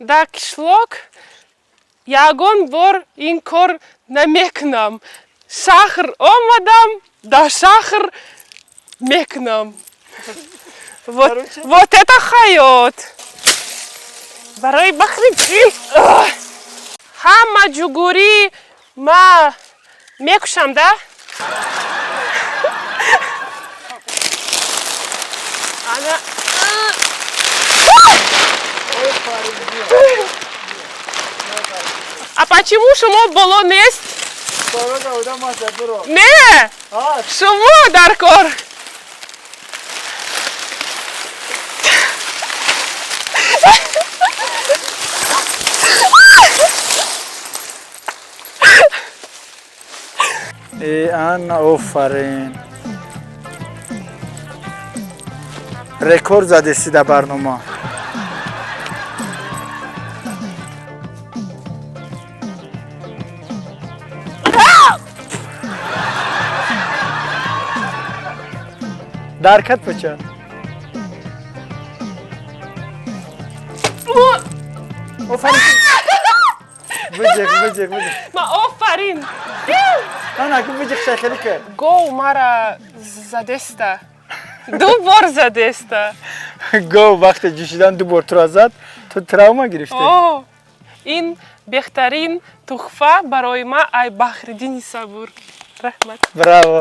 Дар қишлоқ ягон бор ин кор намекунам. Шаҳр омадам, дар шаҳр мекунам. Вот, вот это ҳаёт. Барои Бахриддин ҳама ҷугурӣ ма мекушам, да? Ана. А почему шумо боло нест? Не, шумо дар кор. Ана, офарин, рекорд задеси дар барнома. Даркат бача. Офарин, биҷеқ, биҷеқ, биҷеқ. Ма офарин. Ана ку, биҷеқ, шайхелӣ кард. Гов мара задеста, ду бор задеста. Гов вақте ҷӯшидан ду бор тура зад, ту травма гирифтӣ. О, ин беҳтарин туҳфа барои ма ай Баҳриддини Сабур, раҳмат. Браво!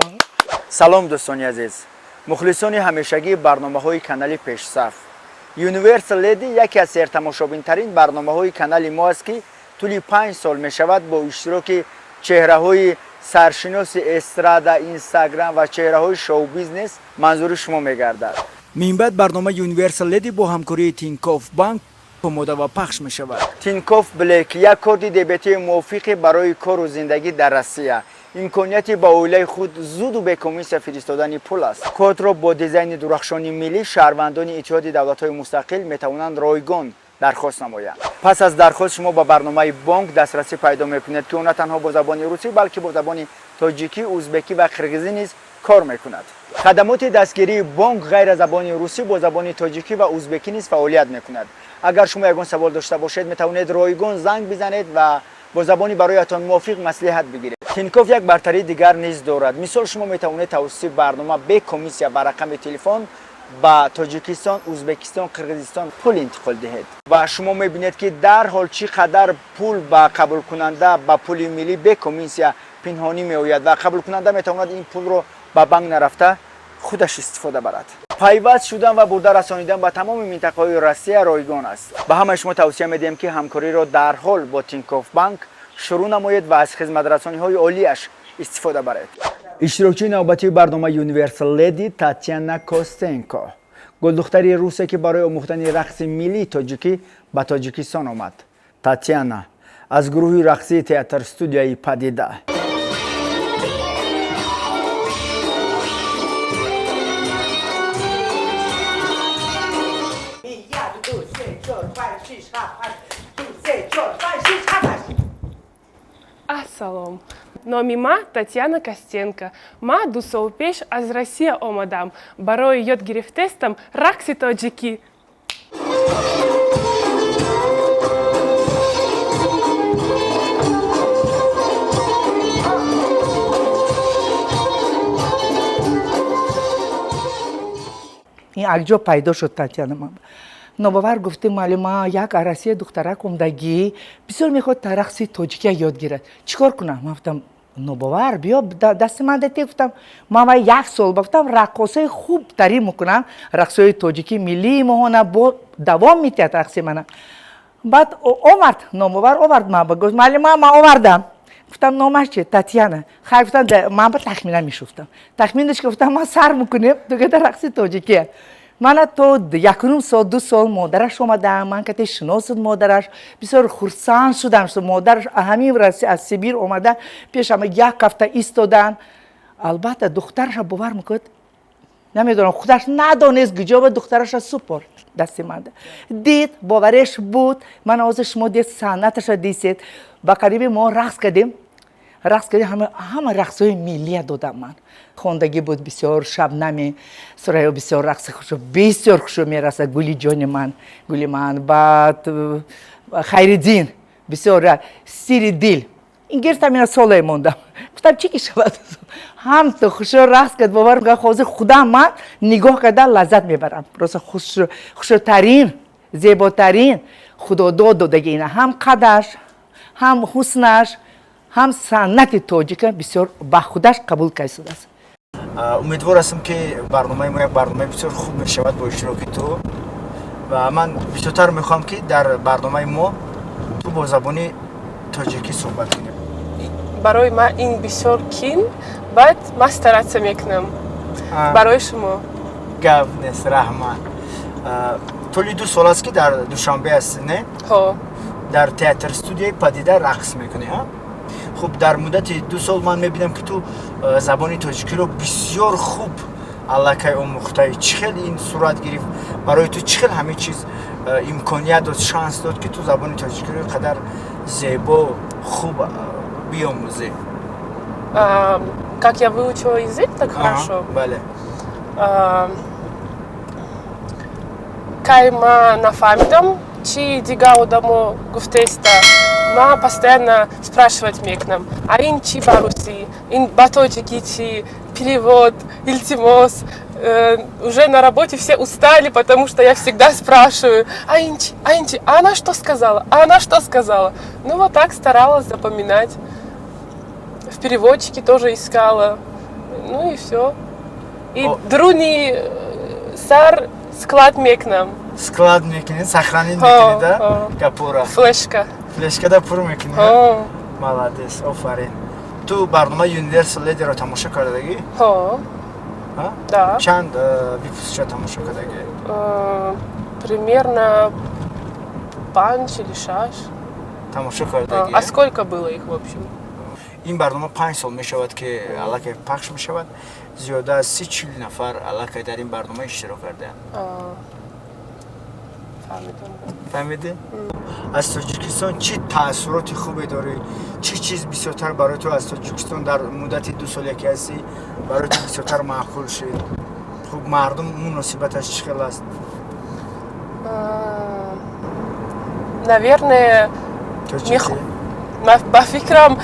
Салом, дӯстони азиз, мухлисони ҳамешагии барномаҳои канали Пешсаф. Universal Lady яке аз сертамошобинтарин барномаҳои канали мо аст, ки тӯли 5 сол мешавад бо иштироки чеҳраҳои саршиноси эстрада, Инстаграм ва чеҳраҳои шоу-бизнес манзури шумо мегардад. Минбаъд барномаи Universal Lady бо ҳамкории Тинкофф Банк омода ва пахш мешавад. Тинкофф Блек — як корти дебетии мувофиқе барои кору зиндагӣ дар Россия, имконияти ба оилаи худ зуду бекомиссия фиристодани пул аст. Кортро бо дизайни дурахшони миллӣ шаҳрвандони Иттиҳоди Давлатҳои Мустақил метавонанд ройгон дархост намоянд. Пас аз дархост шумо ба барномаи бонк дастрасӣ пайдо мекунед, ки он на танҳо бо забони русӣ, балки бо забони тоҷикӣ, узбекӣ ва қирғизӣ низ кор мекунад. Хадамоти дастгирии бонк ғайр аз забони русӣ бо забони тоҷикӣ ва узбекӣ низ фаъолият мекунад. Агар шумо ягон савол дошта бошед, метавонед ройгон занг бизанед ва бо забони бароятон мувофиқ маслиҳат бигиред. Тинкоф як бартарии дигар низ дорад. Мисол, шумо метавонед тавассути барнома бе комиссия ба рақами телефон ба Тоҷикистон, Узбекистон, Қирғизистон пул интиқол диҳед ва шумо мебинед, ки дарҳол чӣ қадар пул ба қабулкунанда ба пули миллӣ бе комиссия пинҳонӣ меояд ва қабулкунанда метавонад ин пулро ба банк нарафта худаш истифода барад. Пайваст шудан ва бурда расонидан ба тамоми минтақаҳои Россия ройгон аст. Ба ҳамаи шумо тавсия медиҳем, ки ҳамкориро дарҳол бо Тинкоф Банк шурӯъ намоед ва аз хизматрасониҳои олиаш истифода баред. Иштирокчии навбатии барномаи Universal Lady — Татьяна Костенко, гулдухтари русе, ки барои омӯхтани рақси миллии тоҷикӣ ба Тоҷикистон омад. Татьяна аз гурӯҳи рақсии театр студияи Падида. Як, ду, се, чор, панҷ, шиш, ҳафт, ҳашт, ду, се, чор, панҷ, шиш, ҳафт, ҳашт. Ассалом, номи ма Татьяна Костенко. Ма 2 сол пеш аз Россия омадам, барои ёд гирифтестам рақси тоҷикӣ. Ин акҷо пайдо шуд Татьяна. Нобовар гуфтем: «Муаллима, як Россия духтарак омдагӣ, бисёр мехоҳад рақси тоҷикия ёд гирад, чӣ кор кунам?» Ман гуфтам: «Нобовар, биё, дасти ман дате». Гуфтам: «Ман вай як сол ба, гуфтам, раққосаи хуб тарин мекунам, рақсҳои тоҷикӣ миллии моҳона бо давом метиҳад рақси мана». Баъд овард Номовар, овард ман ба, гуфт: «Муаллима, ман овардам». Гуфтам: «Номаш чи?» «Татьяна». Хай, гуфтам, ман ба тахмина мешуфтам, тахминаш гуфтам, ман сар мекунем дугада рақси тоҷикия. Мана то 1.5 сол, 2 сол модараш омадам, ман кате шинос шуд модараш, бисёр хурсанд шудам, что модараш ҳамин аз Сибир омада, пешама як ҳафта истодан. Албатта, духтараша бовар мекунад, намедонам, худаш надонист гуҷоба духтараша супорд, дасти манда дид, бовареш буд. Ман ҳозир шумо дид, санъаташа дисед. Ба қариби мо рақс кардем, рақс кардем, ҳама рақсҳои миллия додам ман. Хондагӣ буд бисёр, Шабнами Сурайё бисёр рақси хушу, бисёр хушу мерасад, Гули ҷони ман, гули ман. Баъд Хайриддин, бисёр сири дил. Ин гирифтам, ина соле мондам, гуфтам, чӣ ки шавад, ҳамто хушро рақс кард. Бовар, ҳозир худам ман нигоҳ карда лаззат мебарам. Просто хушрӯтарин, зеботарин худодод додаги ина, ҳам қадаш, ҳам ҳуснаш, ҳам санъати тоҷика бисёр ба худаш қабул кардааст. Умедвор ҳастам, ки барномаи мо як барномаи бисёр хуб мешавад бо иштироки ту ва ман бисёртар мехоҳам, ки дар барномаи мо ту бо забони тоҷикӣ суҳбат кунем. Барои ман ин бисёр қин, баъд ман стараться мекунам барои шумо. Гап нест, раҳмат. Тӯли 2 сол аст, ки дар Душанбе ҳастӣ, не? Ҳо. Дар театр студияи Падида рақс мекунӣ, ҳа? Хуб, дар муддати 2 сол ман мебинам, ки ту забони тоҷикиро бисёр хуб аллакай омӯхтаӣ. Чӣ хел ин сурат гирифт барои ту? Чӣ хел ҳамин чиз имконият дод, шанс дод, ки ту забони тоҷикиро ин қадар зебо, хуб биомӯзӣ? Как я выучила язык так хорошо? Бале. Кай ма нафаҳмидам, чи дига одамо гуфтеста, ма постоянно спрашивать мекунам: а ин чи ба русӣ, ин ба тоҷикӣ чи, перевод, илтимос. Уже на работе все устали, потому что я всегда спрашиваю: а ин чи, а ин чи, а она что сказала, а она что сказала? Ну вот так старалась запоминать, в переводчике тоже искала, ну и все. И даруни сар склад мекунам. Склад мекунӣ, сохранить мекунӣ да? Ҳо. Гапура. Флешка. Флешкада пур мекунӣ. Ҳо. Молодец, офарин. Ту барномаи Universal Lady-ро тамошо кардагӣ? Ҳо. Ҳа? Да. Чанд выпуск ша тамошо кардагӣ? Примерно панҷ или шаш. Тамошо кардагӣ? А сколько было их в общем? Ин барнома 5 сол мешавад, ки аллакай пахш мешавад. Зиёда аз 30-40 нафар аллакай дар ин барнома иштирок кардаанд. А, фаҳмидам. Фаҳмидӣ? Аз Тоҷикистон чӣ таассуроти хубе дорӣ? Чӣ чиз бисёртар барои ту аз Тоҷикистон дар муддати 2 соле ки ҳастӣ барои ту бисёртар маъқул шуд? Хуб, мардум муносибаташ чӣ хел аст? Наверное, тоҷикӣ. Ба фикрам,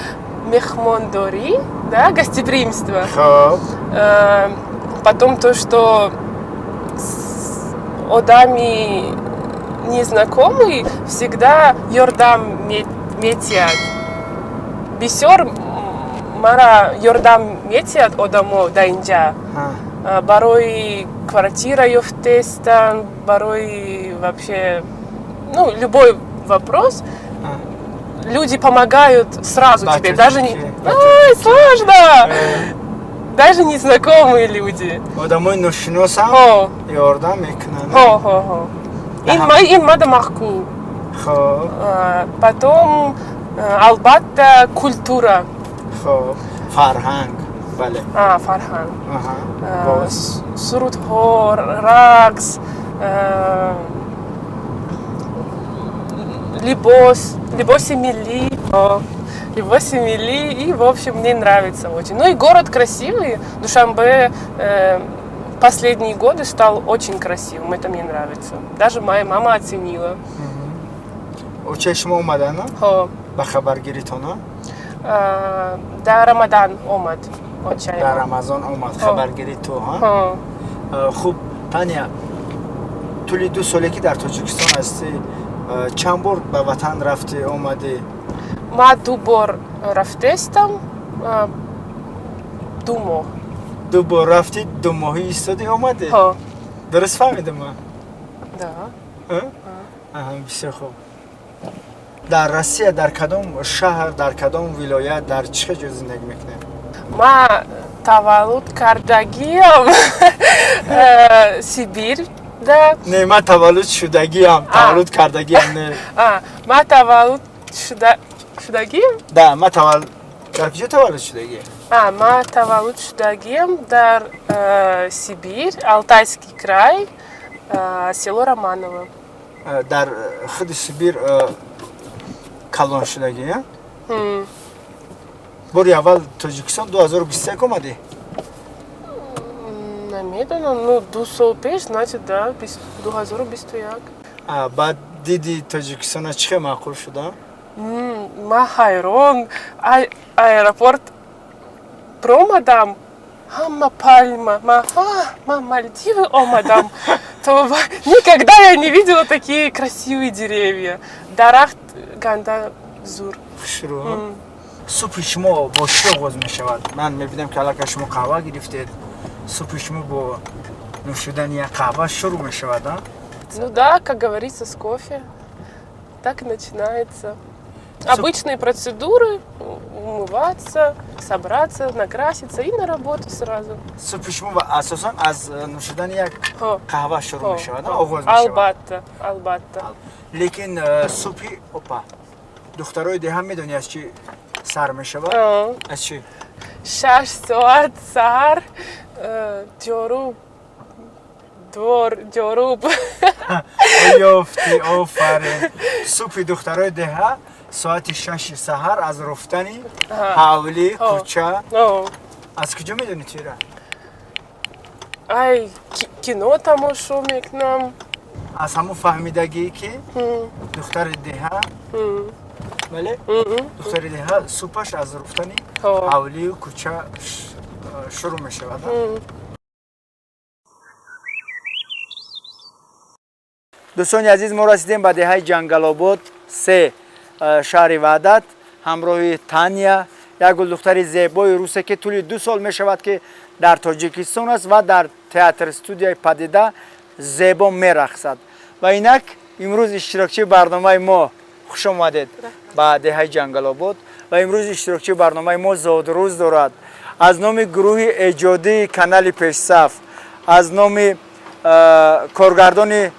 меҳмондорӣ, да, гостеприимство. Хоб. Потом то, что с одами незнакомый всегда ёрдам метиҳад. Бисёр мара ёрдам метиҳад одамо да инҷа. Барои квартира ёфтестан, барои вообще, ну, любой вопрос, люди помогают сразу тебе, даже не. Батюшки. Ай, сложно! Даже незнакомые люди. Одамои ношиносам Ҳо, ёрдам мекунанд. Ҳо, ҳо, ҳо. Ин ин мада маъқул. Хоб. Потом, албатта, культура. Хоб, фарҳанг, бале. А, фарҳанг. Боз? Сурудҳо, рақс, либос, либоси миллӣ, ҳо, либоси миллӣ, и, в общем, мне нравится очень. Ну и город красивый, Душанбе последние годы стал очень красивым, это мне нравится. Даже моя мама оценила. Очаи шумо омадана? Ҳо. Ба хабаргиритона? Дар Рамадан омад очаи Дар мо. Рамазон омад. Ҳо. Хабаргири ту, ҳа? Ҳо. Хуб, Таня, тӯли 2 соле ки дар Тоҷикистон ҳастӣ, чанд бор ба ватан рафтӣ, омадӣ? Ма ду бор рафтестам, 2 моҳ. Ду бор рафтӣ, 2 моҳӣ истодӣ, омадӣ? Ҳо. Дуруст фаҳмидам ман? Да. Аҳа, бисёр хуб. Дар Россия дар кадом шаҳр, дар кадом вилоят, дар чӣ ҷо зиндагӣ мекунед? Ма таваллуд кардагиам Сибир, да. Не, ман таваллуд шудагиам, таваллуд кардагиам не. А, ма таваллуд шудагиам? Да, ма дар куҷо таваллуд шудагӣ? А, ма таваллуд шудагиам дар Сибир, Алтайский край, село Романово. Дар худи Сибир калон шудагӣ, а? Бори аввал Тоҷикистон 2021 омадӣ? Намедонам, ну, 2 сол пеш, значит, да, 2021. А, баъд Диди Тоҷикистона, чӣ хел маъқул шуда? Ма ҳайрон. Аэропорт промадам, ҳама пальма. Ма Мальдивы омадам. То никогда я не видела такие красивые деревья. Дарахт ганда зур. Хушрӯ. Субҳи шумо бо чӣ оғоз мешавад? Ман мебинам, ки аллакай шумо қаҳва гирифтед. Субҳи шумо бо нӯшидани як қаҳва шурӯъ мешавад, а? Ну да, как говорится, с кофе. Так и начинается. Обычные процедуры: умываться, собраться, накраситься и на работу сразу. Субҳи шумо асосан аз нӯшидани як қаҳва шурӯъ мешавад, оғоз мешавад? Албатта, албатта. Лекин субҳи опа духтарои деҳа, медонӣ, аз чӣ сар мешавад? Аз чӣ? 6 соат саҳар, ҷоруб, двор ҷоруб. Ёфтӣ, офарин! Субҳи духтарои деҳа соати 6-и саҳар аз руфтани ҳавлӣ, кӯча. Аз куҷо медонӣ ту ира? Ай, кино тамошо мекунам. Аз ҳамун фаҳмидагӣ, ки духтари деҳа, бале, духтари деҳа субҳаш аз руфтани ҳавлию кӯча шурӯъ мешавад. Дӯстони азиз, мо расидем ба деҳаи Ҷангалобод се, шаҳри Ваҳдат, ҳамроҳи Таня, як гулдухтари зебои русе, ки тӯли 2 сол мешавад, ки дар Тоҷикистон аст ва дар театр студияи Падида зебо мерақсад. Ва инак имрӯз иштирокчии барномаи мо, хуш омадед ба деҳаи Ҷангалобод, ва имрӯз иштирокчии барномаи мо зодрӯз дорад. Аз номи гурӯҳи эҷодии канали Пешсаф, аз номи коргардони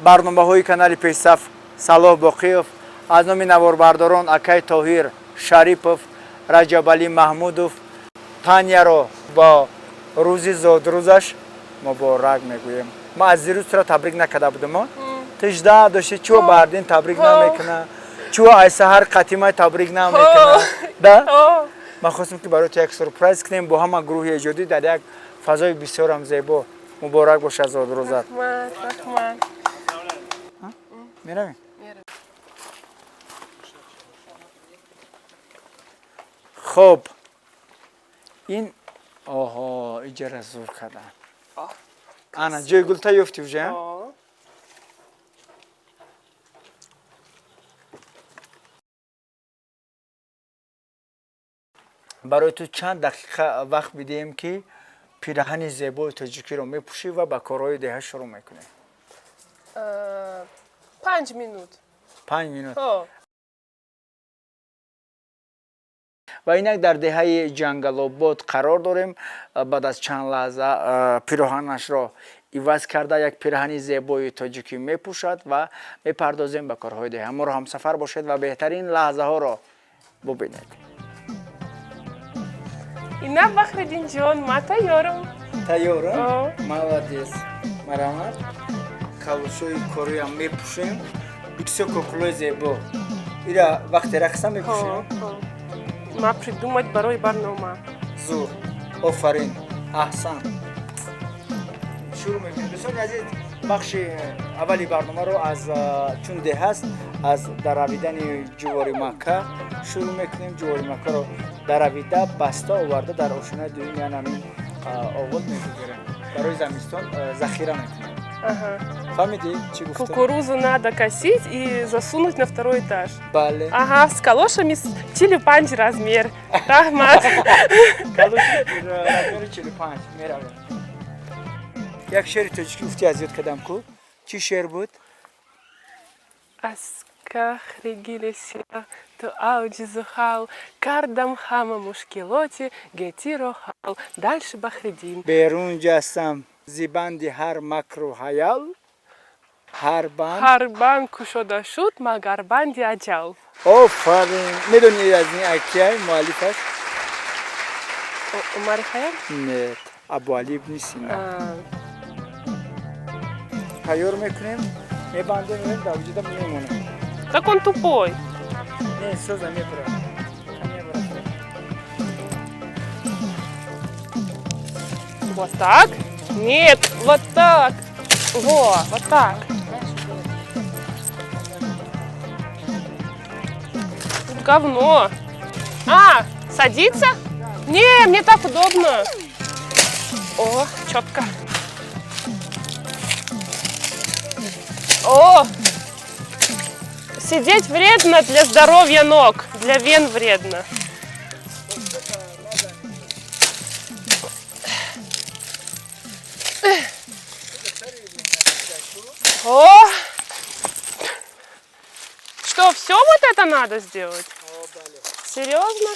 барномаҳои канали Пешсаф Салоҳ Боқиев, аз номи наворбардорон акай Тоҳир Шарипов, Раҷабалӣ Маҳмудов, Таняро бо рӯзи зодрӯзаш муборак мегӯем. Ма аз дирӯз туро табрик накарда будам. Тижда дошти, чӯ бардин табрик намекуна, чӯ ай саҳар қатимай табрик намекуна, да? Ман хостам, ки барои ту як сюрприз кунем бо ҳама гурӯҳи эҷодӣ дар як фазои бисёрам зебо. Муборак бошад зодрӯзат! Раҳмат. Меравем. Хоб, ин оҳо, иҷара зур кардан. Ана, ҷои гулта ёфтӣ уже? О. Барои ту чанд дақиқа вақт бидиҳем, ки пираҳани зебои тоҷикиро мепӯшӣ ва ба корҳои деҳа шурӯъ мекунӣ. 5 минут. 5 минут. О. Ва инак дар деҳаи Ҷангалобод қарор дорем. Баъд аз чанд лаҳза пироҳанашро иваз карда, як пираҳани зебои тоҷикӣ мепӯшад ва мепардозем ба корҳои деҳа. Моро ҳамсафар бошед ва беҳтарин лаҳзаҳоро бубинед. Ина, Бахриддинҷон, ма тайёрам. Тайёра? О. Молодец, марамат. Калошои кориам мепӯшем, бисёр кокулои зебо. Ира вақте рақса мепӯшем. Ма придумать барои барнома. Зур, офарин, аҳсан! Шурӯъ мекунем. Дӯстони азиз, бахши аввали барномаро аз чун деҳ аст, аз даравидани ҷувори макка шурӯъ мекунем. Ҷувори маккаро даравида, баста оварда, дар ошонаи дуюм, яъне ҳамин оғоз мегузорем, барои замистон захира мекунем. Фаҳмидӣ, чӣ гуфтам? Кукурузу надо косить и засунуть на второй этаж. Бале. Ага, с калошами с 45 размер. Раҳмат. Калоши размери 45. Меравем. Як шеъри тоҷикӣ гуфтӣ, аз ёд кардам ку, чӣ шеър буд? Аз кахри гили сиёҳ то авҷи зуҳал, кардам ҳама мушкилоти гетиро ҳал. Дальше Бахриддин. Берун ҷастам зи банди ҳар макру ҳаял, ҳар банд. Ҳар банд кушода шуд, магар банди аҷал. Офарин! Медонӣ, аз ин кияй муаллифаш? Умари Хайям? Нет, Абуали ибни Сина. Тайёр мекунем, мебандем, дар вуҷуда мемонем. Так он тупой. Не, соза мебурад. Мебурад. Вот так? Нет, вот так. Во, вот так. Говно. А, садиться? Не, мне так удобно. О, четко. О! Сидеть вредно для здоровья ног, для вен вредно. О! Что, все вот это надо сделать? Серьезно?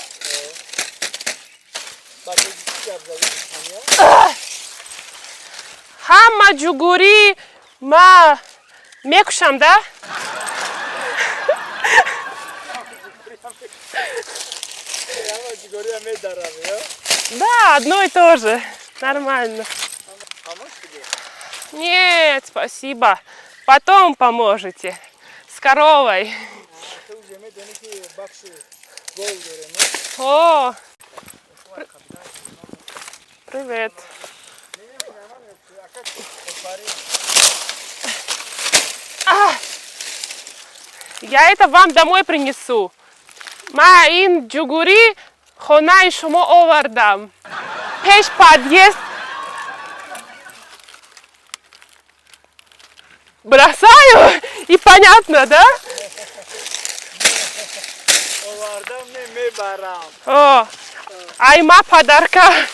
Ҳама ҷугурӣ ма мекушам, да? Да, одно и то же. Нормально. Нет, спасибо. Потом поможете. С коровой. О! Привет. А! Я это вам домой принесу. Ма ин ҷугурӣ хонаи шумо овардам. Пеш подъезд бросаю, и понятно, да? Овардам не, мебарам. О, ай ма подарка.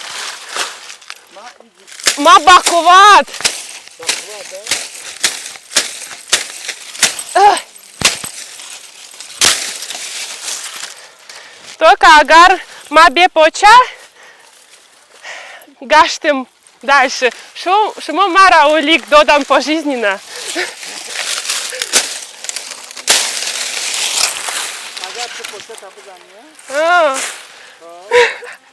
Ма бақувват. Бақувват. Ах. Только агар ма бепоча гаштем дальше. Шумо мара ойлик додам пожизненно. Агар ту почата бизанӣ, А,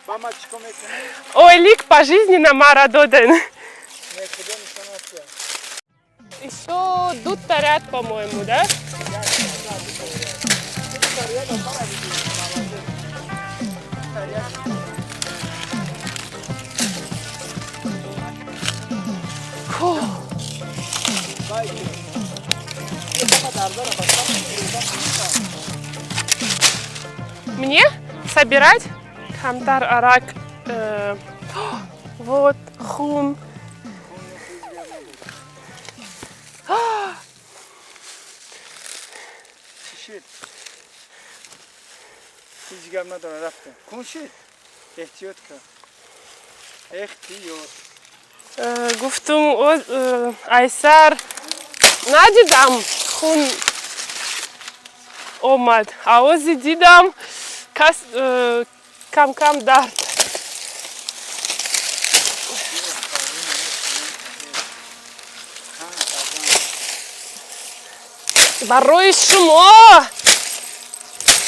ба ма чӣ кор мекунӣ? Ойлик пожизненно мара доден. Не, худо нишонат диҳад. Еще дута ряд, по-моему, да? Дута ряд. Дута ряд. Фу. Байки. Ҳама дарзара баста мекунӣ. Мне собирать камтар арак. Вот, хун. А, Чӣ шид? Ҳеҷ гап надора, рафтем. Кун шид? Эҳтиёт кун. Эҳтиёт. Гуфтум, айсар надидам, хун омад. Овози дидам, кас кам-кам дард. Барои шумо!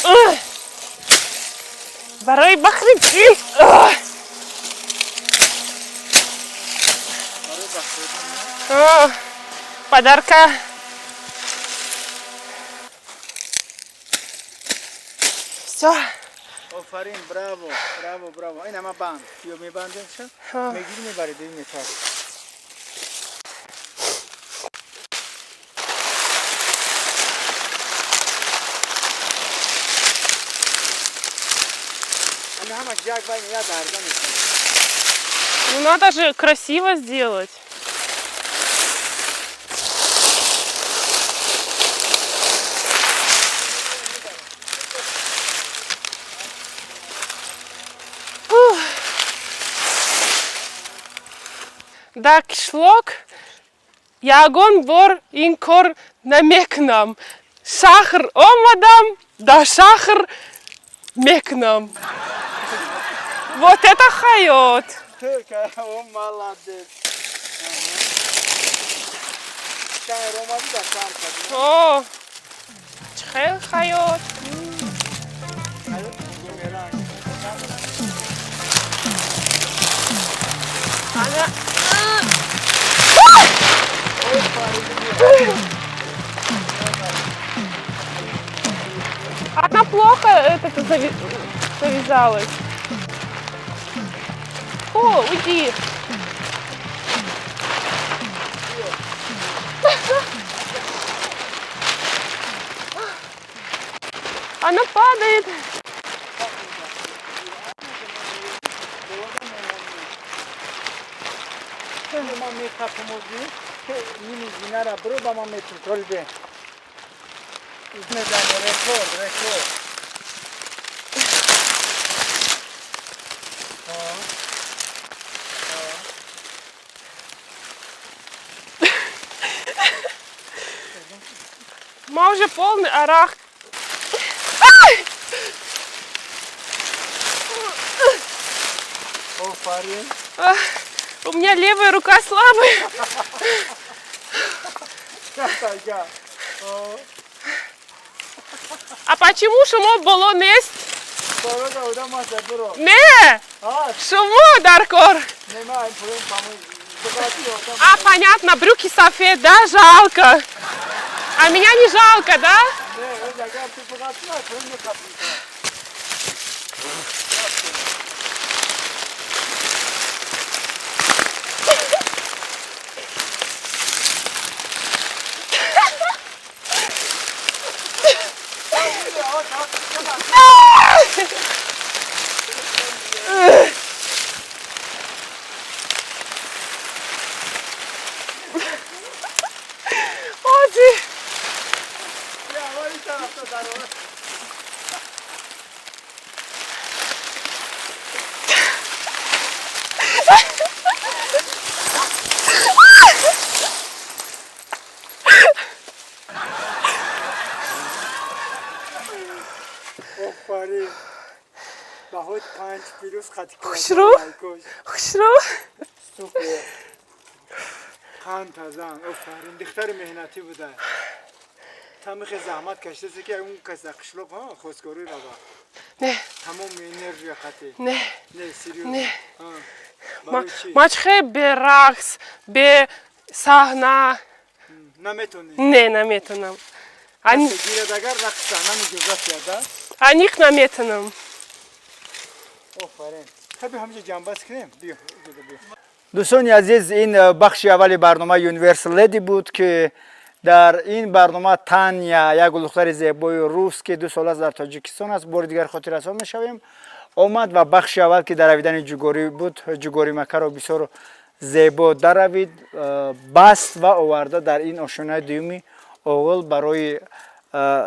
Ух! Барои Бахриддин! Ух! Барои Бахриддин. О, подарка. Все. Офарин, браво, браво, браво. Ин ҳама банд. Ё мебандем ша? Ҳа. Мегири, мебари, дуи метар. Ана ҳамаш як байн як дарза мешавад. Ну надо же красиво сделать. Фух. Дар кишлок ягон бор ин кор намекунам. Шаҳр омадам, дар шаҳр мекунам. Вот это хаёт! Тӯка, о, молодец. Шаҳр омадӣ, дар шаҳр кардӣ. О, чӣ хел хаёт! Ҳаёт бумеранг. Ана. Офарин. Она плохо этот, завязалась. О, уйди. Она падает. Ман мехапам, ними зинара бро ба ман метрол бе. Мезани рекорд, рекорд. Ма уже полный арах. Офарин. У меня левая рука слабая. А почему шумо боло нест? Не! Шумо даркор. А, понятно, брюки сафед, да, жалко. А меня не жалко, да? Оди. Офарин. Баҳои панҷ плюс хати. Хушрӯ? Хушрӯ? Супер. Қанд тазан, офарин, духтари меҳнатӣ буда. Тамихе заҳмат кашидасе, ки он кас дар қишлоқ хостгорӣ рава. Не. Тамоми энергия қатӣ. Не. Не, серьёзно. Не. Барои чӣ? Мачхе бе рақс, бе саҳна. Наметонӣ? Не, наметонам. Гирад, агар рақс саҳнам иҷозат диҳад, да? Аниқ наметонам. Офарин. Хаби, ҳамҷа ҷамбаст кунем, биё, биё. Дӯстони азиз, ин бахши аввали барномаи Universal Lady буд, ки дар ин барнома Таня, як духтари зебои рус, ки 2 сол аст дар Тоҷикистон аст, бори дигар хотиррасон мешавем, омад ва бахши аввал, ки даравидани ҷугорӣ буд, ҷугоримакаро бисёр зебо даравид, баст ва оварда дар ин ошёнаи дуюми оғил барои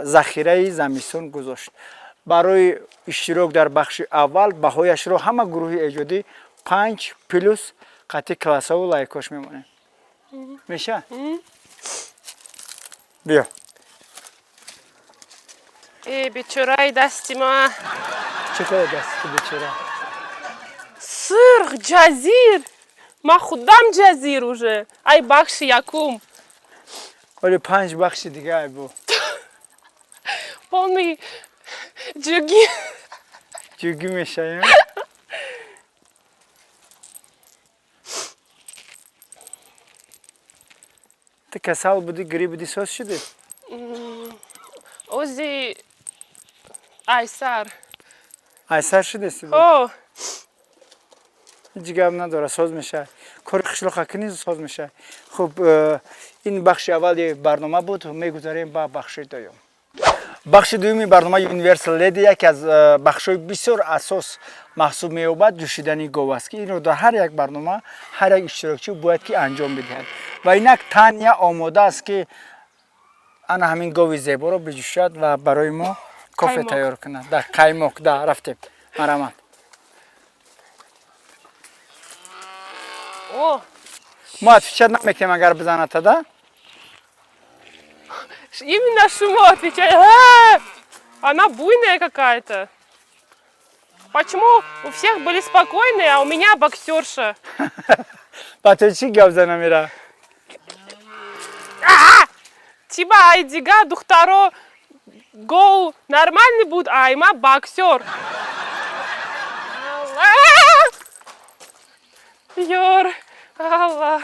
захираи замистон гузошт. Барои иштирок дар бахши аввал баҳояшро ҳама гурӯҳи эҷодӣ панҷ плюс қатъи классаву лайкош мемонем. Меша, биё. Э, бечораи дасти ма. Чӣ кора дасти бечора? Сырх, ҷазир. Ма худам ҷазир уже. Ай бахши якум. Оли панҷ бахши дига ай бу. Полный ҷугӣ. Ҷугӣ мешавем. Ту касал будӣ, грипп будӣ, соз шудӣ? Ози айсар. Айсар шудеси? О. Ҳеҷ гап надора, соз мешавад. Кори қишлоқа кунӣ, соз мешавад. Хуб, ин бахши аввали барнома буд, мегузарем ба бахши дуюм. Бахши дуюми барномаи Universal Lady яке аз бахшҳои бисёр асос маҳсуб меёбад, ҷӯшидани гов аст, ки инро дар ҳар як барнома ҳар як иштирокчӣ бояд ки анҷом бидиҳад. Ва инак Таня омода аст, ки ана ҳамин гови зеборо биҷӯшад ва барои мо кофе Қаймоқ. тайёр кунад. Да, қаймоқ, да, рафтем, марамат. О, Мо отвечать намекунем, агар бизаната, да? Именно шумо отвечает. А! Она буйная какая-то. Почему у всех были спокойные, а у меня боксерша? Ба ту чӣ гап зана мера? Типа айдига духтаро гол нормальный будет, а айма боксер. Алла! Ёр, Алла.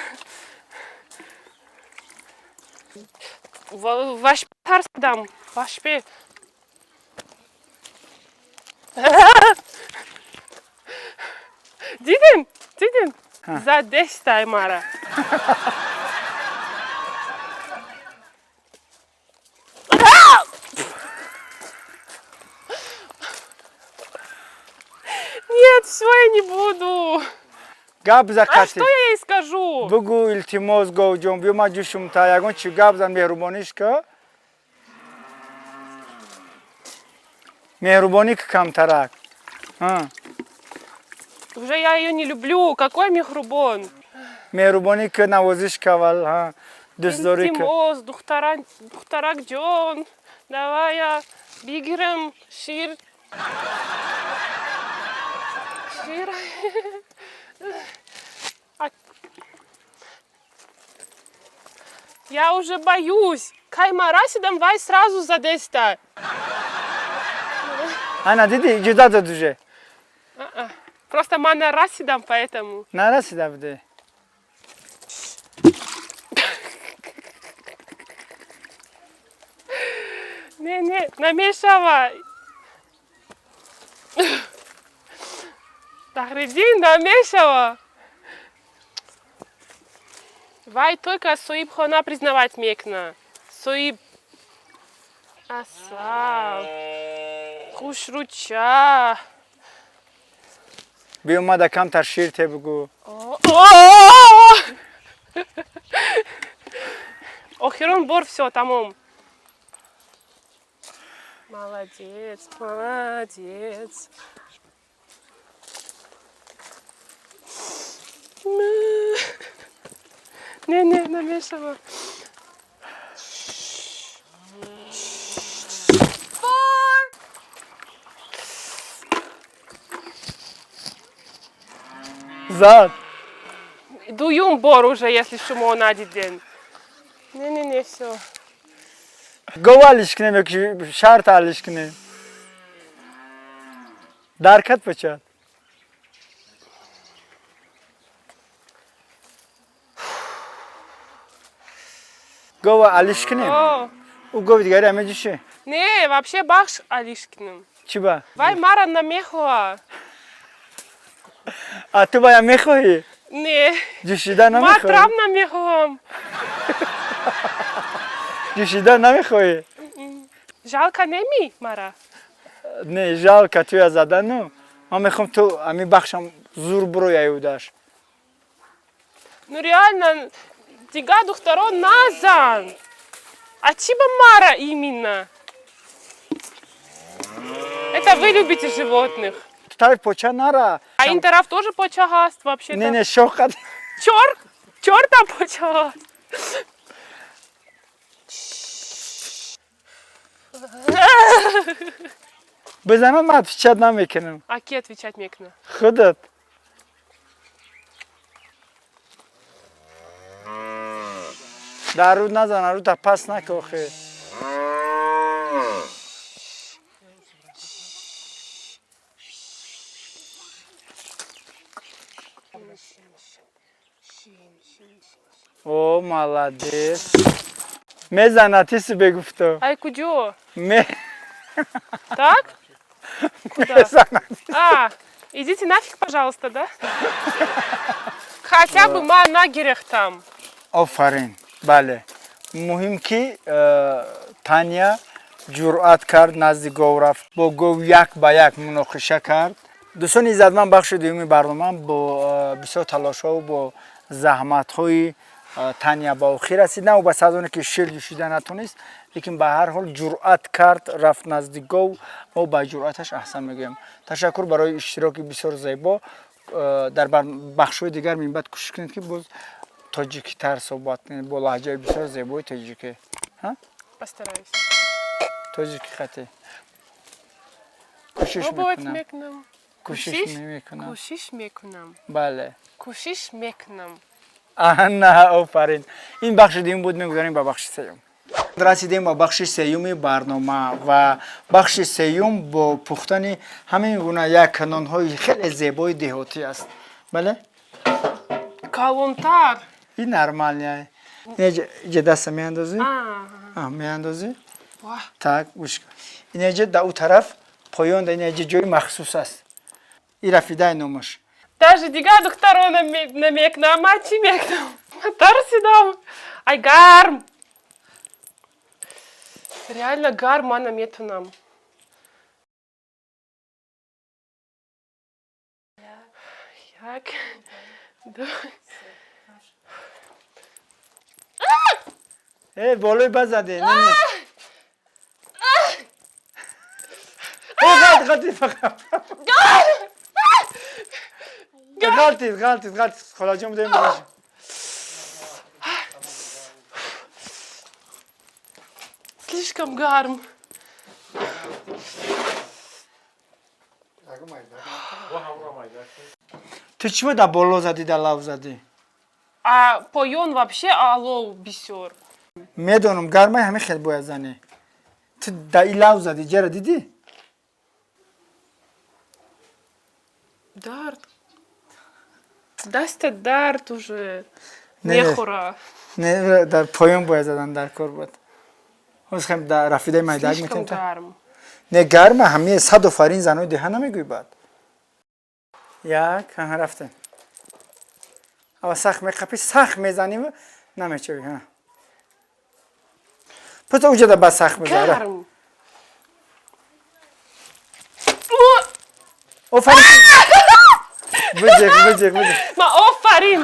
Ваш тарсидам, вашпе. Дидем, дидем. За 10 аймара. Нет, все, я не буду. Гап за А қати. что я ей скажу? Бугӯ, илтимос, говҷон, биё, ман ҷӯшум та, ягон чи гап зан, меҳрубониш ка. Меҳрубонӣ ки камтарак. Ҳа. Уже я ее не люблю. Какой мехрубон? Меҳрубонӣ ки, навозиш кавал, ҳа. Дӯстдорӣ ки. Илтимос, духтарак, духтарак ҷон. Давай я бигирам шир. Шир. Я уже боюсь. Кай ма расидам, вай сразу задеста. Ана дидӣ, иҷозат дод уже. Просто ма нарасидам, поэтому. Нарасида буде. Не, не, намешава. Тахридин, намешава. Вай только соиб хона признавать мекна. Соиб. Асал. Хушруча. Биё, мада камтар шир те, бугӯ. О! Охирон бор, все, тамом. Молодец, молодец. Не, не, намешава. Зад. Дуюм бор уже, если шумо надиден. Не, не, не, все. Гов алиш кунем ё ки шарт алиш кунем? Даркат бачад. Гова алиш кунем. О, Ӯ гови дигари ҳаме ҷӯше. Не, вообще бахш алиш кунем. Чӣ ба? Вай мара намехоа. А ту бая мехоҳӣ? Не, Ҷӯшида ма намехоҳӣ? трам намехоҳам. Ҷӯшида намехоҳӣ? Жалко неми мара? Не, жалко туя задану. Ман мехоҳам ту ҳамин бахшам зур бурои аюдаш. Ну реально, дига духтаро назан. А чӣ ба мара именно? Это вы любите животных. Ту тарафи поча нара. А ин тараф тоже поча ҳаст вообще-то. Не, не, шоқат. Чор, чорта поча ҳаст. Бизанам, ман отвечать намекунам. А ки отвечать мекуна? Худат. Дар руд назан, рута пас нака охе. О, молодец. Мезана, ти си бегуфто. Ай куҷо? Ме Так? Куда? Мезана. А, идите нафиг, пожалуйста, да? Хотя бы ма нагирехтам. Офарин. Бале. Муҳим ки Таня ҷуръат кард, назди гов рафт, бо гов як ба як муноқиша кард. Дӯстони иззатманд, бахши дуюми барнома бо бисёр талошҳову бо заҳматҳои Таня ба охир расид. На ба сазоне ки шир ҷӯшида натонист, лекин ба ҳар ҳол ҷуръат кард, рафт назди гов. Мо ба ҷуръаташ аҳсан мегӯем. Ташаккур барои иштироки бисёр зебо. Дар бахшҳои дигар минбаъд кӯшиш кунед, ки боз тоҷикитар суҳбат кунед, бо лаҳҷаи бисёр зебои тоҷикӣ. Постараюсь. Тоҷики хати кӯшиш Пробовать мекунам. Мекунам. Кӯшиш Кӯшиш? мекунам. Кӯшиш мекунам. Бале. Кӯшиш мекунам. Ана, офарин. Ин бахши дуюм буд, мегузарем ба бахши сеюм. Расидем ба бахши сеюми барнома ва бахши сеюм бо пухтани ҳамин гуна як нонҳои хеле зебои деҳотӣ аст. Бале. Калонтар. Ин нормальный. Иҷа даста меандозӣ. А, Меандозӣ. Ваҳ. Так, гӯш кун. Инаҷа да ӯ тараф поён да инаҷа ҷои махсус аст. И рафидай номаш. Даже дигар духтаро намекунам, ма чӣ мекунам? Ма тарсидам. Ай, гарм. Реально гарм, ма наметунам. Як, ду. Э, болои баз заде. Не, не. Э, ғалт, ғалтид фақат. Ғалтид, ғалтид, ғалтид. Холаҷон будем болош. Слишком гарм. Ту чӣ да боло задӣ, да лав задӣ? А поён вообще алов бисёр. Медонам, гармаи ҳамин хел бояд занӣ. Ту да и лав задӣ, ҷара дидӣ? Дард. Даста дард уже. Не, не. Мехӯра. Не, дар поён бояд задан дар кор буд. Ҳоз хем да рафидаи майдаак Слишком метем та. гарм. Не, гарма ҳамаи сад офарин занои деҳа намегӯй баъд. Як, ҳа, рафтем. Ава сахт меқапӣ, сахт мезанӣ ва намечавӣ, ҳа. Пута уҷада ба сахт бизара. Гарм. О, Офарин. Биҷиқ, биҷиқ, биҷиқ. Ма офарин.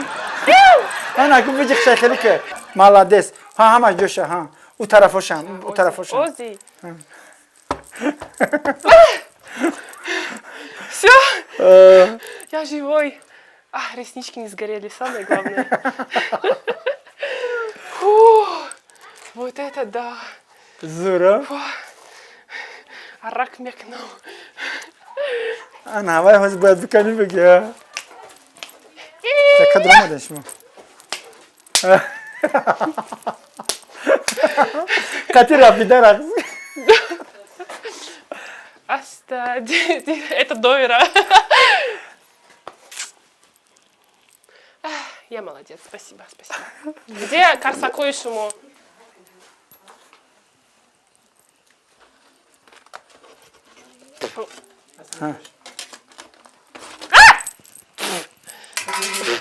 Ҳа, наку биҷиқ шайхелӣ ки. Молодец. Ҳа, ҳамаш ҷоша, ҳа. У тарафошам, у тарафошам. Ози. Все, я живой. А, реснички не сгорели, самое главное. Фу, вот это да. Зура. Арак мекнул. Ана, ҳавай ҳозир бояд биканӣ бигӣ, ҳа. Така дуромадем шумо. Қати рафида рақс. Аста, это довера. Я молодец, спасибо, спасибо. Где Корсакой Шумо? Фу.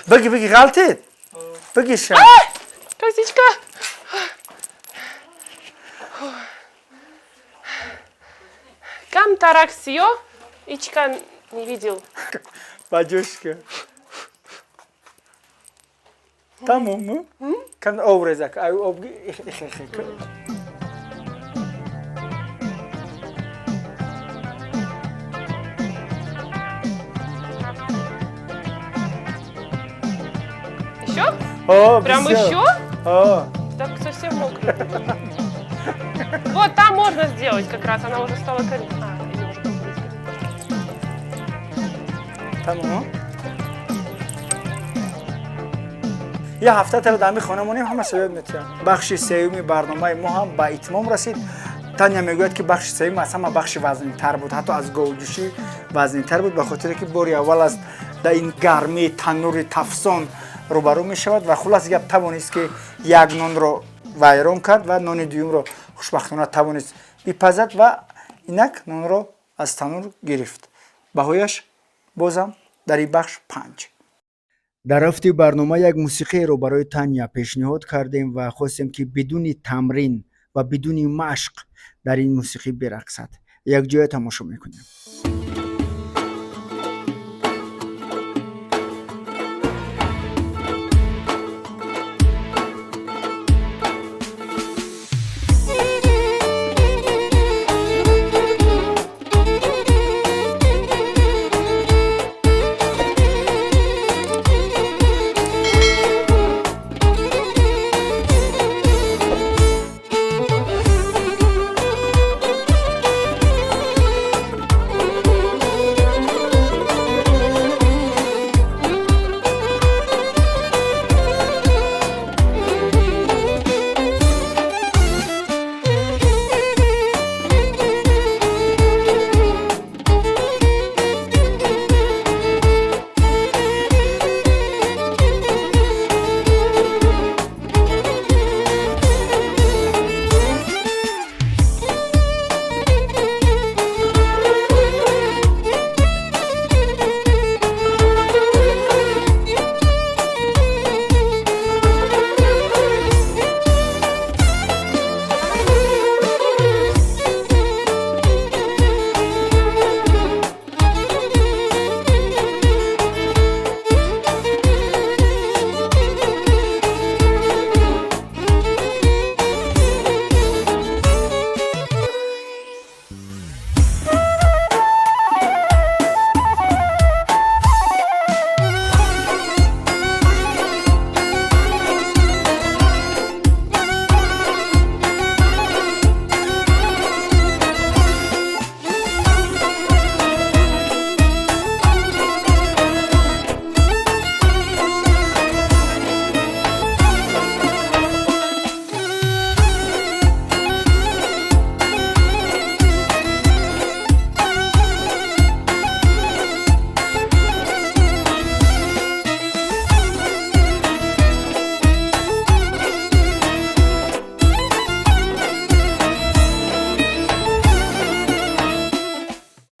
Биги, биги, ғалтид. Биги ша. Косичка! Кам тараксио, Ичка не видел. Ба ҷӯш ка. Тамом? Кам об резак. Ай об их их их. Еще? О, Прям бисёр. еще? О, Так совсем мокрый будет. Вот там можно сделать как раз, она уже стала коричневой. А, или уже попробовать. Тамом. Я ҳафта тара дар ҳамин хона монем, ҳама ёд метиҳам. Бахши сеюми барномаи мо ҳам ба итмом расид. Таня мегӯяд, ки бахши сеюм аз ҳама бахши вазнинтар буд, ҳатто аз говҷӯшӣ вазнинтар буд, ба хотире ки бори аввал аст дар ин гармии таннури тафсон рӯбарӯ мешавад ва хулас гап тавонист, ки як нонро вайрон кард ва нони дуюмро хушбахтона тавонист бипазад ва инак нонро аз таннур гирифт. Баҳояш бозам дар ин бахш 5. Дар рафти барнома як мусиқиеро барои Таня пешниҳод кардем ва хостем, ки бидуни тамрин ва бидуни машқ дар ин мусиқӣ бирақсад. Якҷоя тамошо мекунем.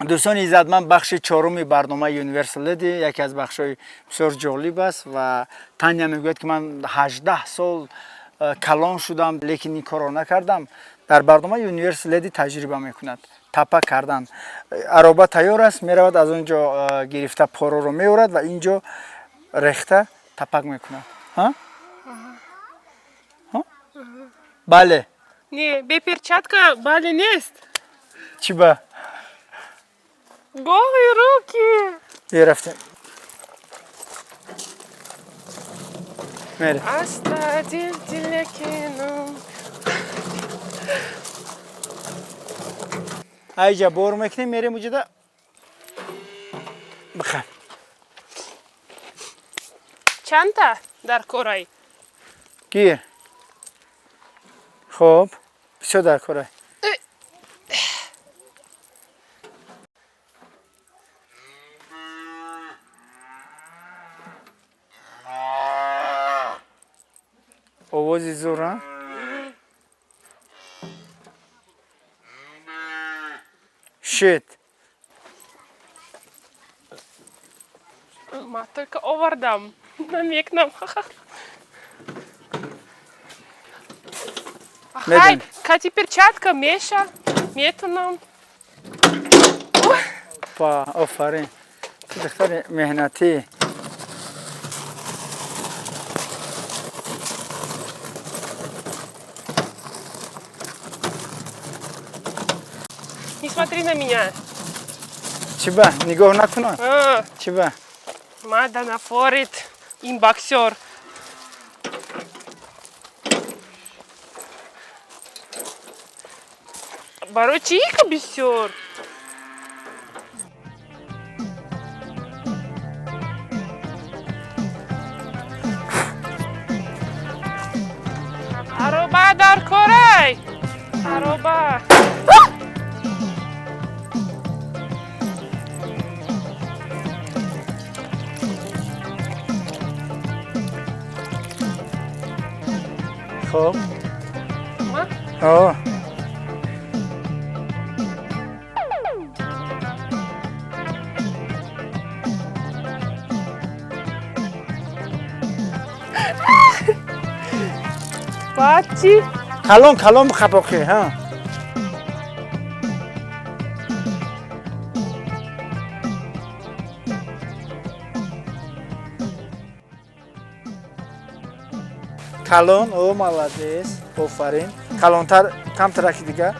Дӯстони иззатманд, бахши чоруми барномаи Universal Lady яке аз бахшҳои бисёр ҷолиб аст ва Таня мегӯяд, ки ман 18 сол калон шудам, лекин ин корро накардам. Дар барномаи Universal Lady таҷриба мекунад тапа кардан. Ароба тайёр аст, меравад, аз он ҷо гирифта пороро меорад ва ин ҷо рехта тапак мекунад. Ҳа? Ҳа? Бале. Не, бе перчатка бале нест. Чӣ ба? Голые руки. Рафтем. Мере. Аста дил дилекину. Айҷа бор мекунем, мерем уҷада. Бихар. Чанта дар корай? Гир. Хоб, бисёр дар корай. Овози зур, а? Шит. Ма только овардам. Намекнам. Ахай, Медонӣ. Кати перчатка меша. Метунам. Па, офарин. Ту духтари меҳнатӣ. Не смотри на меня. Чӣ ба? Нигоҳ накунам? А, Чӣ ба? Мада нафорит. Ин боксер. Барои чӣ ика бисёр? Ароба дар корай. Ароба. Хоб. Ма? О. Баъд чӣ? Калон калон бихапоқӣ, ҳа. Калон, о, молодец, офарин. Калонтар, камтараки дига.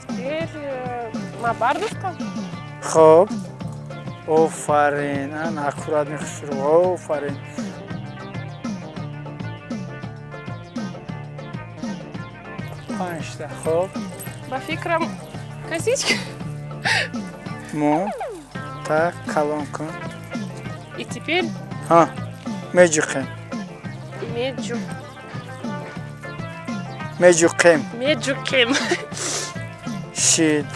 Теперь ма бардоштам. Хоб. Офарин, ана аккурат мехушрӯ. Офарин. Панҷта. Хоб. Ба фикрам, косичка. Мо так калон кун. И теперь Ҳа. Меҷуқем. Меджу. Меҷуқем. Меджукем. Шид.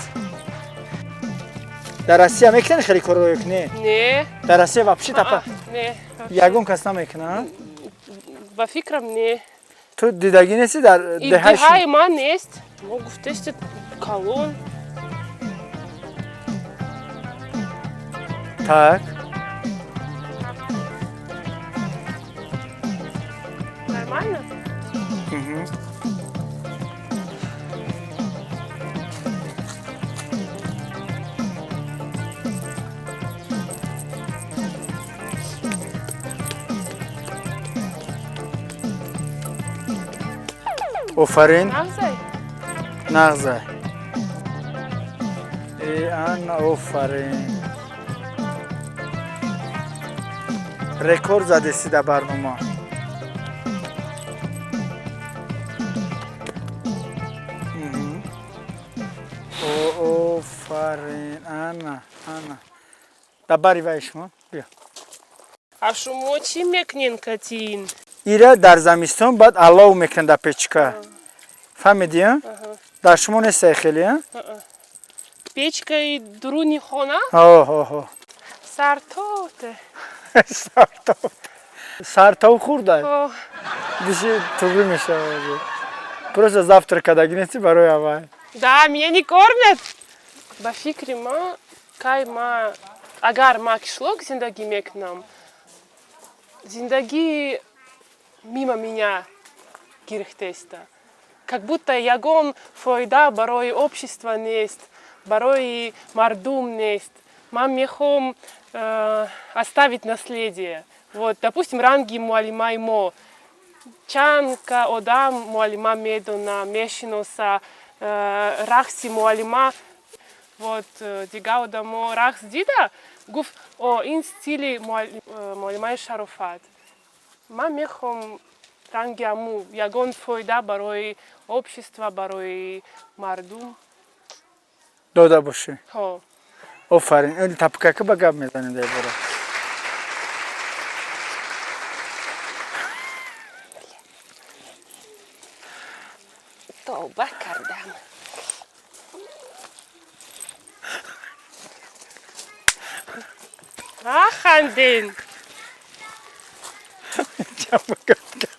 Дар Россия мекунанд хеле корро ё не? Не. Дар Россия вообще тапа А, не. Ягон кас намекунад? Ба фикрам, не. Ту дидагӣ нести дар И деҳаи деҳаи ман нест. Мо гуфтести калон. Так. Нормально? Мгм. Офарин. Нағзай? Нағзай. Э, ана, офарин. Рекорд задеси дар барнома. Мгм. О, офарин, ана, ана. Дар бари вай шумо биё. А шумо чӣ мекунен катин? Ира дар замистон баъд алов мекунанд дар печка. Фаҳмидӣ, а? Дар шумо нестай хеле, а? Печкаи дуруни хона? Ҳо, ҳо, ҳо. Сартоте. Сартов. Сартов хӯрдай. О, Диши туғрӣ мешавад. Просто завтрак кардагӣ нести барои аввал. Да, меня не кормят. Ба фикри ма, кай ма, агар ма кишлок зиндагӣ мекунам, зиндагӣ мимо меня гирифтеста. Как будто ягон фоида барои общество нест, барои мардум нест. Ман мехоҳам оставить наследие. Вот, допустим, ранги муаллимаи мо. Чанд ка одам муаллима медона, мешиноса, рақси муаллима. Вот, дига одамо рақс дида, гуфт: «О, ин стили муаллимаи Шарофат». Ман мехоҳам ранги аму ягон фоида барои общество, барои мардум дода бошӣ. Ҳо. Офарин. Ин тапкака ба гап мезанем дар бора. Тавба кардам. Наханден. Чапа гап кард.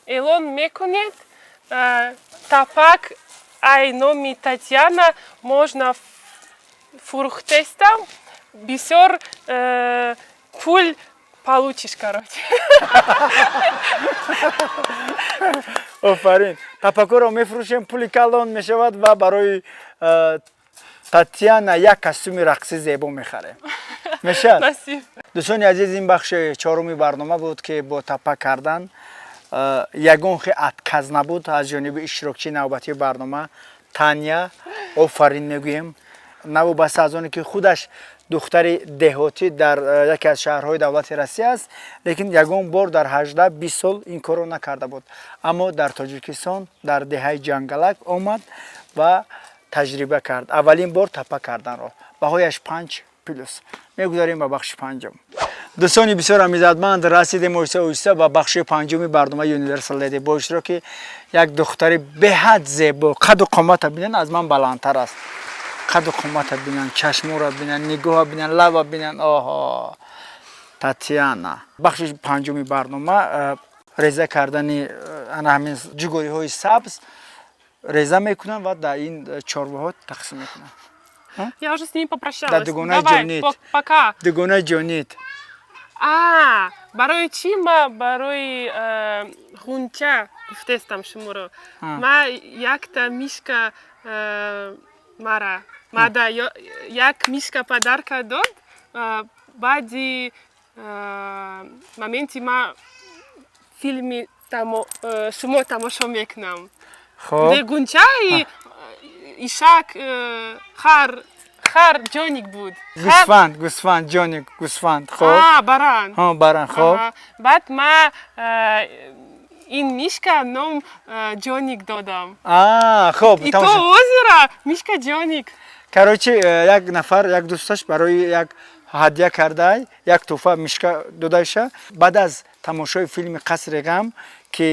Эълон мекунед, тапак ай номи Татьяна можно фурӯхтестам, бисёр пул получишь, короче. Офарин. Тапакуро мефурӯшем, пули калон мешавад ва барои Татьяна як костюми рақсӣ зебо мехарем. Мешавад? Насиб. Дӯстони азиз, ин бахши чоруми барнома буд, ки бо тапа кардан ягон хе отказ набуд аз ҷониби иштирокчии навбатии барнома Таня. Офарин мегӯем. Навобаста аз оне ки худаш духтари деҳотӣ дар яке аз шаҳрҳои давлати Россия аст, лекин ягон бор дар 18-20 сол ин корро накарда буд, аммо дар Тоҷикистон, дар деҳаи Ҷангалак омад ва таҷриба кард аввалин бор тапа карданро. Баҳояш 5 плюс. Мегузарем ба бахши панҷум. Дӯстони бисёр амизатманд, расидем оҳиста оҳиста ба бахши панҷуми барномаи Universal Lady бо иштироки як духтари беҳад зебо. Қаду қомата бинанд, аз ман баландтар аст. Қаду қомата бинанд, чашморо бинанд, нигоҳа бинанд, лаба бинанд. Оҳо, Татьяна. Бахши панҷуми барнома реза кардани ана ҳамин ҷугориҳои сабз. Реза мекунанд ва дар ин чорвоҳо тақсим мекунанд. Я уже с ними попрощалась. Да, дугонаи Давай, ҷонит. Пока. Дугонаи ҷонит. А, барои чӣ ма барои ғунча гуфтестам шуморо? Ма якта мишка мара мада як мишка подарка дод, баъди моменти ма филми шумо тамошо мекунам. Хоб. Де гунчаи ишак, хар ҷоник буд. Гӯсфанд, гӯсфанд ҷоник, гӯсфанд. Хоб. А, баран. Ҳо, баран. Хоб. Аҳа. Баъд ма ин мишка ном Ҷоник додам. А, хоб. И то озера мишка Ҷоник. Короче, як нафар, як дӯсташ барои як ҳадя кардай, як тӯҳфа, мишка додайша. Баъд аз тамошои филми «Қасри ғам», ки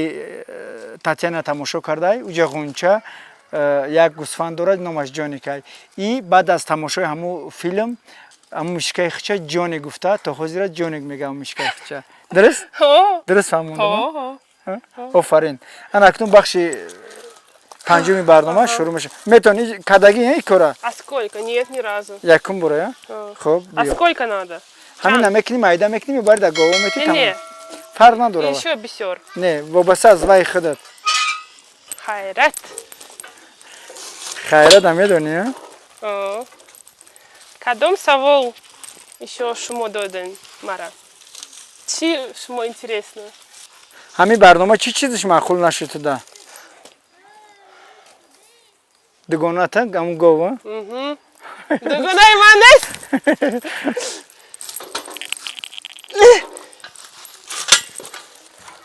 Татьяна тамошо кардай, уҷа Ғунча як гӯсфанд дорад, номаш Ҷоникай. И баъд аз тамошои ҳамун филм ҳамун мишкаи хича Ҷоник гуфта, то ҳозира Ҷоник мега ҳамун мишкаи хича. Дуруст? Ҳо. Дуруст фаҳмондам? Ҳо, ҳо. Офарин. Ана акнун бахши панҷуми барнома шурӯъ мешавад. Метавонӣ кардагӣ ин кора? А сколько? Нет, ни разу. Якум бора, я? Ҳо. Хоб. А Биё. сколько надо? Ҳамина мекунӣ, майда мекунӣ, мебари дар гово метӣ. Не, тамом. не. Фарқ надорад. Еще бисёр. Не, вобаста аз вай худат. Хайрат. Хайратам медонӣ, а? О. Кадом савол еще шумо доден мара? Чӣ шумо интересно? Ҳамин барнома чӣ чизаш маъқул нашуд туда? Дугоната, ҳамун гова? Мгм. Дугонаи ман нест.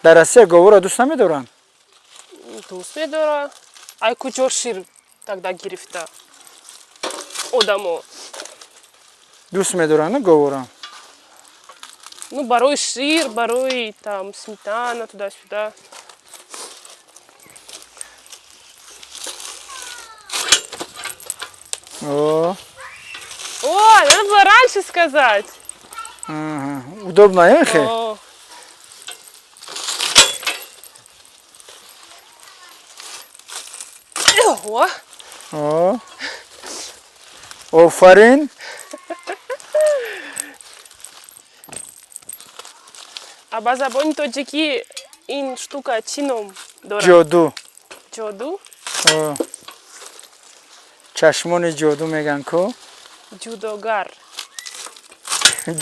Дар Россия говора дӯст намедоранд? Дӯст медора. Ай куҷо шир тогда гирифта одамо? Дӯст медоранд говора? Ну, барои шир, барои там сметана, туда-сюда. О. О, надо было раньше сказать. Ага. Удобно, э, хе? О. Ого! О. Офарин. А ба забони тоҷикӣ ин штука чӣ ном дорад? Ҷоду. Ҷоду? О. Чашмони ҷоду меган ку. Ҷудогар.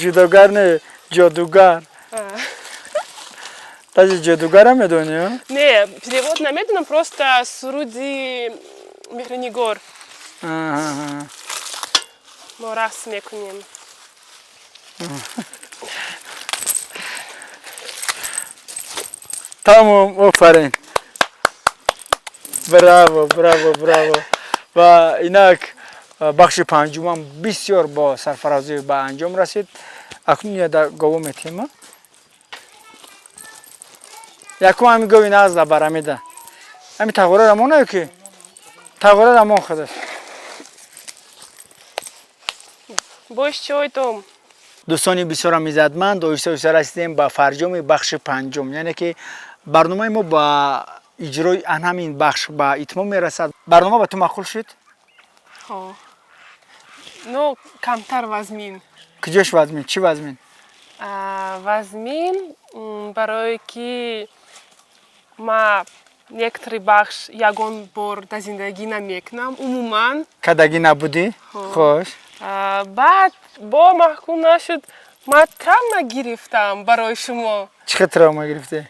Ҷудогар не, ҷодугар. А. Даже ҷодугара медонӣ, а? Не, перевод намедонам, просто суруди Меҳринигор. Аҳа. Мо рақс мекунем. Тамом, офарин. Браво, браво, браво. Ва инак бахши панҷумам бисёр бо сарфарозӣ ба анҷом расид. Акнун я гово метема. Якум ҳами гови назда барамида. Ҳами тағора рамона ки? Тағора рамон худаш. Бош чойтом. Дӯстони бисёрам иззатманд, оҳиста оҳиста расидем ба фарҷоми бахши панҷум, яъне ки барномаи мо ба иҷрои ан ҳамин бахш ба итмом мерасад. Барнома ба ту маъқул шуд? Ҳо. Но камтар вазмин. Куҷош вазмин? Чӣ вазмин? Вазмин, барое ки ма некоторый бахш ягон бор дар зиндагӣ намекунам умуман. Кадагӣ набудӣ? Ҳо. Хош. Баъд бо маҳкум нашуд, ма травма гирифтам барои шумо. Чӣ хел травма гирифтӣ?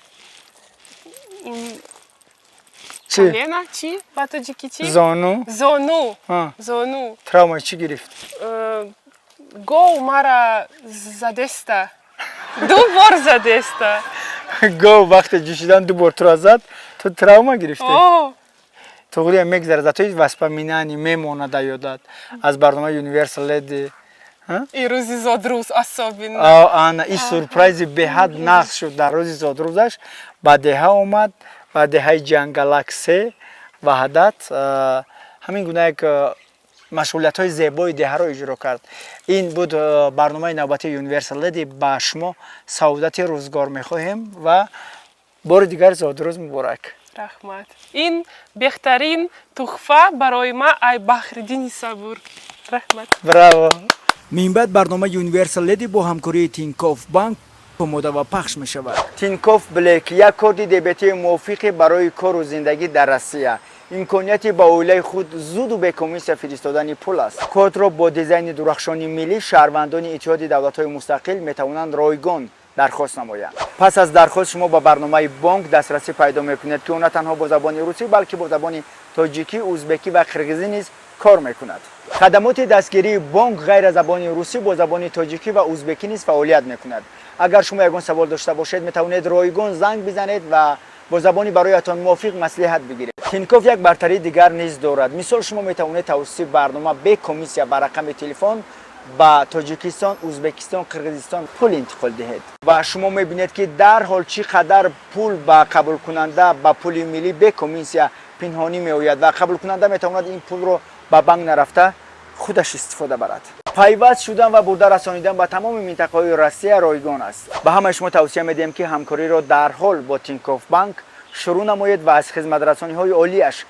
Чӣ? Колена чӣ? Ба тоҷикӣ чӣ? Зону. Зону. Ҳа. Зону. Травма чӣ гирифт? Гов мара задеста. Ду бор задеста. Гов вақте ҷӯшидан ду бор туро зад, ту травма гирифтӣ? О. Туғрия мегзарад, за то воспоминание мемонад дар ёдат аз барномаи Universal Lady. И рӯзи зодрӯз особенно. Ана и сюрпризи беҳад нағз шуд. Дар рӯзи зодрӯзаш ба деҳа омад, ба деҳаи Ҷангалак се Ваҳдат, ҳамин гуна як машғулиятҳои зебои деҳаро иҷро кард. Ин буд барномаи навбатии Universal Lady. Ба шумо саодати рӯзгор мехоҳем ва бори дигар зодрӯз муборак. Раҳмат. Ин беҳтарин туҳфа барои ма ай Баҳриддини Сабур. Раҳмат. Браво. Минбаъд барномаи Universal Lady бо ҳамкории Тинькофф Банк омода ва пахш мешавад. Тинькофф Блэк як корти дебетии мувофиқе барои кору зиндагӣ дар Россия. Имконияти ба оилаи худ зуду бекомиссия фиристодани пул аст. Кортро бо дизайни дурахшони миллӣ шаҳрвандони Иттиҳоди давлатҳои мустақил метавонанд ройгон дархост намоянд. Пас аз дархост шумо ба барномаи бонк дастрасӣ пайдо мекунед, ки ӯ на танҳо бо забони русӣ, балки бо забони тоҷикӣ, узбекӣ ва қирғизӣ низ кор мекунад. Хадамоти дастгирии бонк ғайр аз забони русӣ бо забони тоҷикӣ ва узбекӣ низ фаъолият мекунад. Агар шумо ягон савол дошта бошед, метавонед ройгон занг бизанед ва бо забони бароятон мувофиқ маслиҳат бигиред. Тинькофф як бартарии дигар низ дорад. Мисол, шумо метавонед тавассути барнома бе комиссия ба рақами телефон ба Тоҷикистон, Узбекистон, Қирғизистон пул интиқол диҳед. Ва шумо мебинед, ки дарҳол чӣ қадар пул ба қабулкунанда ба пули миллӣ бе комиссия пинҳонӣ меояд ва қабулкунанда метавонад ин пулро ба банк нарафта худаш истифода барад. Пайваст шудан ва бурда расонидан ба тамоми минтақаҳои Россия ройгон аст. Ба ҳамаи шумо тавсия медиҳем, ки ҳамкориро дарҳол бо Тинькофф Банк шурӯъ намоед ва аз хизматрасониҳои олиаш